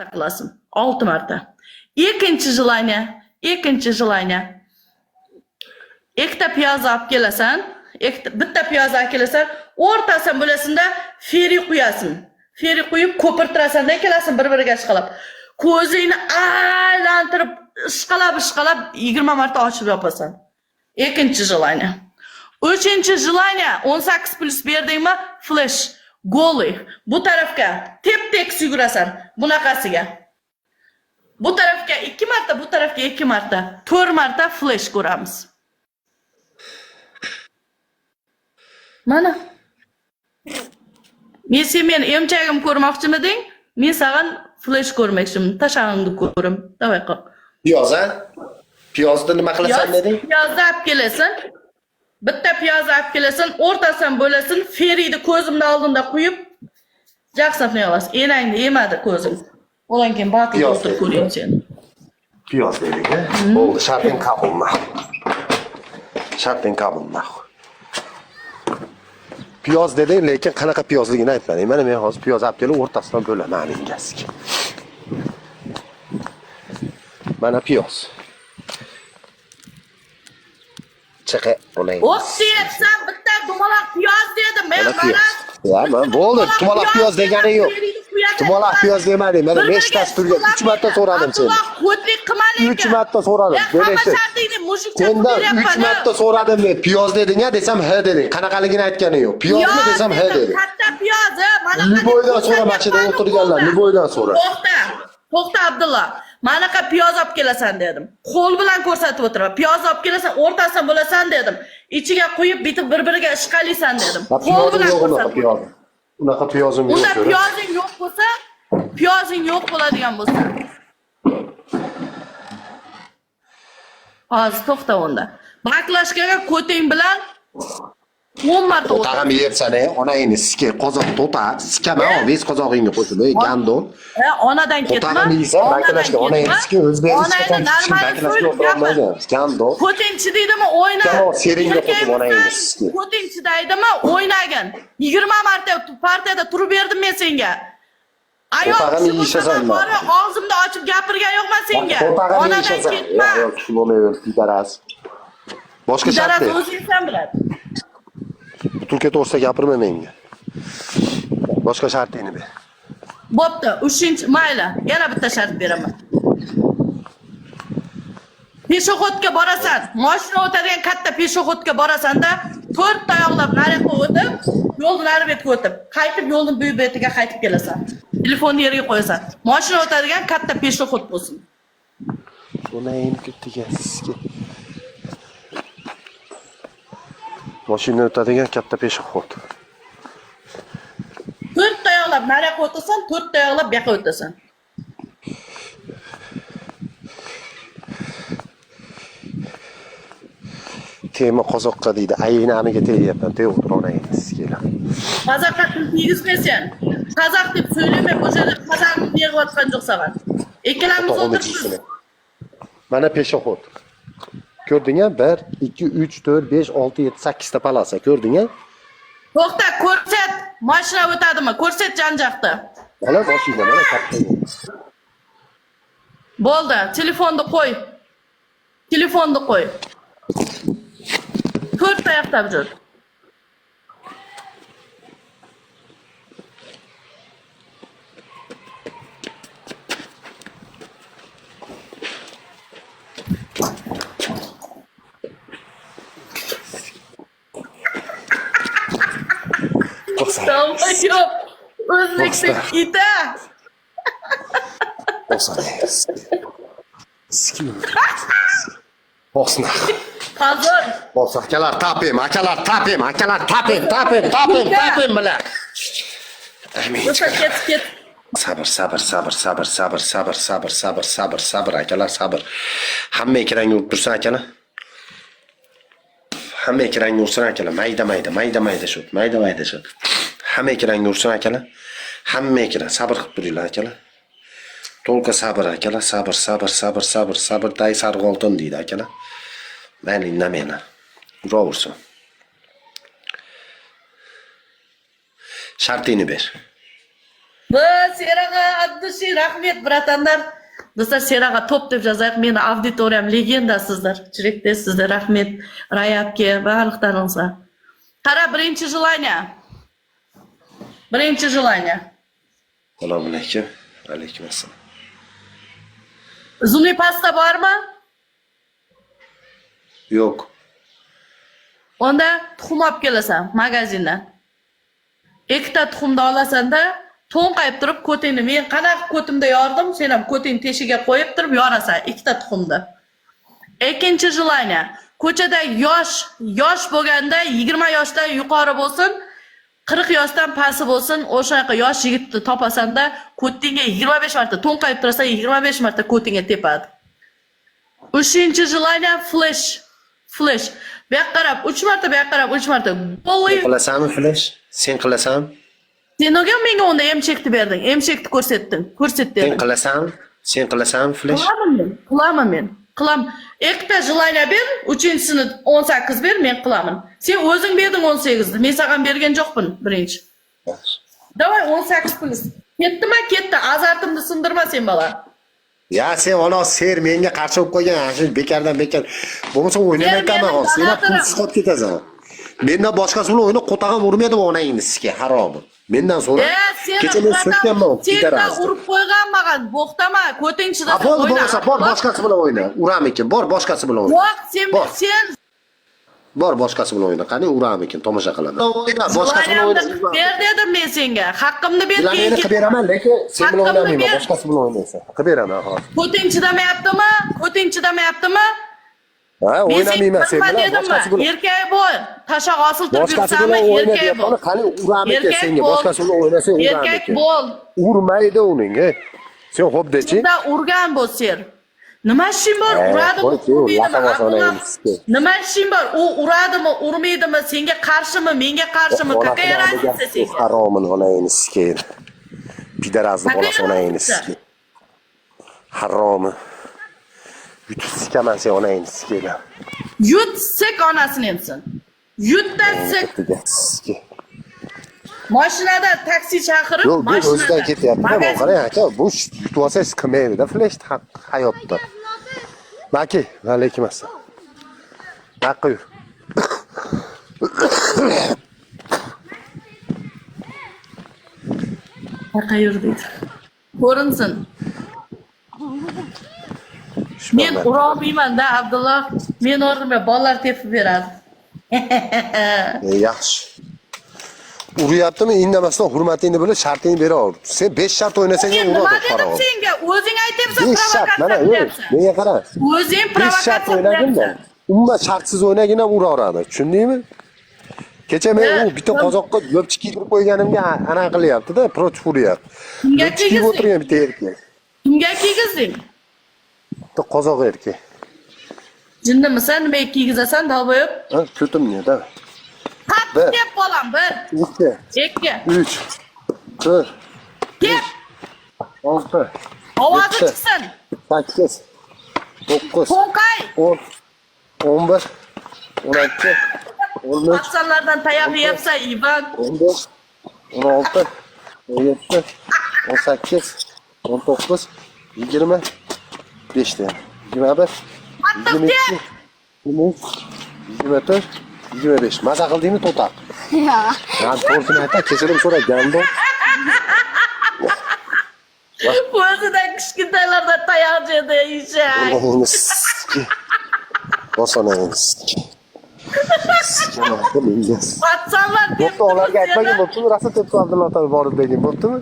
Marta qilasan. 6 marta. Ikkinchi желание, ikkinchi желание. Ikkita piyoz olib kelasan, ikkita bitta piyoz olib kelasan, o'rtasini bo'lasin-da, feri quyasan. Feri quyib ko'pirtirasan-da, ikkalasini bir-biriga ishqalab. Ko'zingni aylantirib, ishqalab, ishqalab 20 marta ochib yopasan. Ikkinchi желание. Uchinchi желание 18 plus berdingmi? Flash, голый. Bu tarafga tep-tekis yugurasan bunaqasiga. Bu tarafga 2 marta, bu tarafga 2 marta, 4 marta flash ko'ramiz. Mana. Men sen meni emchagim ko'rmoqchimiding? Men sağan flash ko'rmoqchiman. Tashag'ingni ko'rim. Давай qil. Piyoz a? Piyozni nima qilasan Piyoz, deding? piyozni olib kelasan. Bitta piyozni olib kelasan, o'rtasidan bo'lasin, feriyni ko'zimni oldinda quyib, jaqsab olasan. Enangni yemadi ko'zing. Одан keyin battle Piyoz o'tirib dedik. ko'ring seni. Piyoz dedik, a? Bo'ldi, sharting qabul нахуй. Sharting qabul нахуй. Piyoz deding, lekin qanaqa piyozligini aytmading. Mana men hozir piyoz olib kelib o'rtasidan bo'laman ingasiga. Mana piyoz. Chiqi, onang. O'q deyapsan, bitta dumaloq piyoz dedim. Men Mana piyoz. mana Ya, man bo'ldi, dumaloq piyoz degani yo'q. Dumaloq piyoz demading. Mana beshtasi turgan. 3 marta so'radim seni. Ko'tlik qilma lekin. 3 marta so'radim. Hamma Berishdi. shartingni mujikcha Sendan 3 marta so'radim men. Piyoz deding-a desam, "H" deding. Qanaqaligini aytganing yo'q. Piyozmi desam, "H" deding. Katta piyoz, mana Любойdan so'ra, mana shu yerda o'tirganlar, любойdan so'ra. To'xta. To'xta Abdulla. Manaqa piyoz olib kelasan dedim. Qo'l bilan ko'rsatib o'tiraman. Piyoz olib kelasan, o'rtasidan bo'lasan dedim. Ichiga quyib bitib bir-biriga ishqalaysan dedim. Ha, Qo'l piyozim bilan yo'q unaqa ko'rsatib. piyozim. Unaqa piyozim yo'q. Unda ko'ra. piyozing yo'q bo'lsa, piyozing yo'q bo'ladigan bo'lsa. Hozir to'xta unda. Baklashkaga ko'ting bilan 10 marta o'tir. To'tag'im yersan, ey, onangni sike, qozoq to'ta, sikama, vez qozog'ingni qo'shib, ey, gandon. E, onadan ketma. To'tag'im yeysan, Onadan baklashka onangni ketma. sike, o'zbek Onangni normal baklashka so'ylab gapir. o'tirolmaydi. Gandon. Ko'ting chidaydimi o'yna. Tamom, seringga qo'shib Erkakmisan, onangni sike. Ko'ting chidaydimi o'ynagin. 20 marta partiyada turib berdim men senga. Ayol To'tag'im kishi bo'lsa yeyishasan ham man. bori og'zimni ochib gapirgan yo'qman senga. To'tag'im Onadan yeyishasan. ketma. Yo'q, yo'q, kishi bo'lmayver, pidaras. Boshqa shart Pidaras yo'q. o'zing biladi. Butulka to'g'risida gapirma menga. Boshqa shartingni ber. Bo'pti, uchinchi mayli, yana bitta shart beraman. Peshoxodga borasan, mashina o'tadigan katta peshoxodga borasan-da, to'rt tayoqlab nariyoqqa o'tib, yo'lni nari betga o'tib, qaytib yo'lni bu betiga qaytib kelasan. Telefonni yerga qo'yasan. Mashina o'tadigan katta peshoxod bo'lsin. Onangni ko'tiga sizga. Mashina o'tadigan katta peshoxod. To'rt tayoqlab nariyoqqa o'tasan, to'rt tayoqlab bu yoqqa o'tasan. Tema qozoqqa deydi. Aynamiga tegyapman. Teg o'tir onangni sizga. Қазаққа тіл тигізбе сен. Қазақ деп сөйлеме, бұл жерде қазағын не қылып жатқан жоқ саған. Ikkalamiz Qo'tog'ini o'tiribmiz. jiysin. Mana peshoxod. Ko'rding-a? 1 2 3 4 5 6 7 8 ta palasa. Ko'rding-a? To'xta, ko'rsat. Mashina o'tadimi? Ko'rsat jon-joqni. Mana mashina, mana katta yo'l. Bo'ldi, telefonni qo'y. Telefonni qo'y. To'rt tayoqtab yur. To'xta. Долбоёб. O'zbekning iti. Bosna. Позор. Bos akalar, tapim, akalar, tapim, akalar, tapim, tapim, tapim, tapim bilan. Amin. O'sha ket ket. Sabr, sabr, sabr, sabr, sabr, sabr, sabr, sabr, sabr, sabr, akalar, sabr. Hamma ekranga urib tursin akalar. Hamma ekranga ursin akalar. Mayda mayda, mayda mayda shu, mayda mayda shu. Hamma ekranga ursin akalar. Hamma ekran sabr qilib turinglar akalar. To'lqa sabr akalar, sabr, sabr, sabr, sabr, sabr day sariq oltin deydi akalar. Mayli indamanglar. Uraversin. Shartingni ber. Seraga от души рахмет, братандар. Достар, Сераға топ деп жазайық. Мені аудиториям легендасыздар. Жүректесіздер. Рахмет. Рая әпке, барлықтарыңызға. Қара, бірінші желание. Бірінші желание. Assalomu alaykum. Alaykum assalom. Зубный паста бар ма? Yo'q. Onda tuxum olib kelasan magazindan. Ikkita tuxumni olasan-da, to'nqayib turib ko'tingni men qanaqa ko'timda yordim, sen ham ko'tingni teshiga qo'yib turib yorasan ikkita tuxumni. Ikkinchi желание. Ko'chada yosh, yosh bo'lganda 20 yoshdan yuqori bo'lsin, 40 yoshdan pasti bo'lsin, o'shanaqa yosh yigitni topasanda, ko'tingga 25 marta to'nqayib turasan, 25 marta ko'tingga tepadi. Uchinchi желание, flash. Flash. Bu yoqqa qarab 3 marta, bu yoqqa qarab 3 marta. Голый. Sen qilasanmi flash? Sen qilasanmi? Sen nega menga unda emchakni berding? Emchakni ko'rsatding. Ko'rsat Sen deding. qilasanmi? Sen qilasanmi flash? Qilaman men. Qilaman men. Qilam. Ikkita желание ber, uchinchisini 18 ber, men qilaman. Sen o'zing berding 18 ni. Men sagan bergan yo'qman birinchi. Давай 18 плюс. Ketdimi? Ketdi. Azartimni sindirma sen, bola. Ya sen ona ser menga qarshi bo'lib qo'ygan, ana shu bekardan bekar. Bo'lmasa o'ynamayapman Ser hozir. Sen ham meni pulsiz qolib ketasan. Mendan boshqasi bilan o'ynab qo'tag'im urmaydi bu onangni sizga haromi. Mendan so'ra. E, seni Kecha men so'kkanman, Sendan urib qo'ygan ma'an, bo'xtama, ko'ting Ha, chidasa bo'ldi, o'yna. bo'lmasa bor boshqasi bilan o'yna. Uramikin, bor boshqasi bilan o'yna. Yo'q, sen Bor. sen Bor boshqasi bilan o'yna. Qani uramikin, tomosha qilaman. O'yna, boshqasi bilan o'yna. Ber dedim men senga. Haqqimni ber. Bilan meni Keyin qilib beraman, lekin sen bilan Haqqimni o'ynamayman, ber. boshqasi bilan o'ynaysan. Qilib beraman hozir. Ko'ting chidamayaptimi? Ko'ting chidamayaptimi? Ha, Men o'ynamayman sen senga bilan, dedimmi? boshqasi bilan. Erkak bo'l. Tashoq osiltirib Boshqasi yursanmi, bilan o'yna erkak deyapman, bo'l. qani uramikin Erkak senga, bo'l. boshqasi bilan o'ynasang Erkak uramikin. bo'l. Urmaydi uning, ey. Sen xo'p dechi. Unda urgan bu ser. Nima ishing bor? Uradimi, qo'y, qo'y, urmaydimi? laqam Abdulloh, onangni sizga. nima ishing bor? U uradimi, urmaydimi? Senga qarshimi, menga qarshimi? Какая разница senga? Haromini onangni sizga. Пидарас ni Какая bolasi onangni разница? sizga. Haromi. Yutib sikaman sen onangni sizga. Yut sik onasini emsin. Yutda sik. Sizga. Mashinada taksi chaqirib, Yo'q, bu o'zidan mashinada. ketyapti. Bu Magazin- qarang aka, bu yutib olsangiz qilmaydi-da flash hayotda. Maki, va alaykum assalom. Naqqa yur. Qayoqqa yur deydi. Ko'rinsin. Men urolmayman-da, Abdulloh. Men o'rnimga bolalar tepib beradi. Yaxshi. Uryaptimi, indamasdan hurmatingni bilib, shartingni beraver. Sen 5 shart o'ynasang ham Men nima uradi dedim qarag'im. senga? O'zing aytyapsan, 5 shart, mana, provokatsiya yo'q, qilyapsan. menga qara. O'zing 5 shart provokatsiya o'ynagin-da. qilyapsan. Umuman shartsiz o'ynagin ham uraveradi. Tushundingmi? Kecha men Ha, u bitta qozoqqa lo'pchi kiydirib qo'yganimga ana qilyapti-da, против uryapti. Kimga Lo'pchi kiyib kiygizding? o'tirgan bitta erkak. Kimga kiygizding? Bitta qozoq erkak. Jinnimisan? Nimaga kiygizasan, долбоёб? Ha, ko'timni da. Qattiq Bir. deb bolam, 1, 2, 2, 3, 4, Kep! 6, Ovozi Yetti. chiqsin. 8, 9, To'nqay. 10, 11, 12, 13, Patsanlardan tayoq yeyapsan, Ivan. 15, 16, 17, 18, 19, 20, 5 ta. 21, Qattiq 22, tep. 23, 24, 25. Maza qildingmi to'taq? Yo'q. Ha, to'g'risini ayta, kechirim so'ra, гандон. O'zidan kichkintoylardan tayoq yedi, eshak. Onangni sikki. Bos onangni sikki. Sikki menga. Patsanlar Bo'pti, ularga aytmagin, bo'ptimi? Rosa tepki Abdulla ota borib degin, bo'ptimi?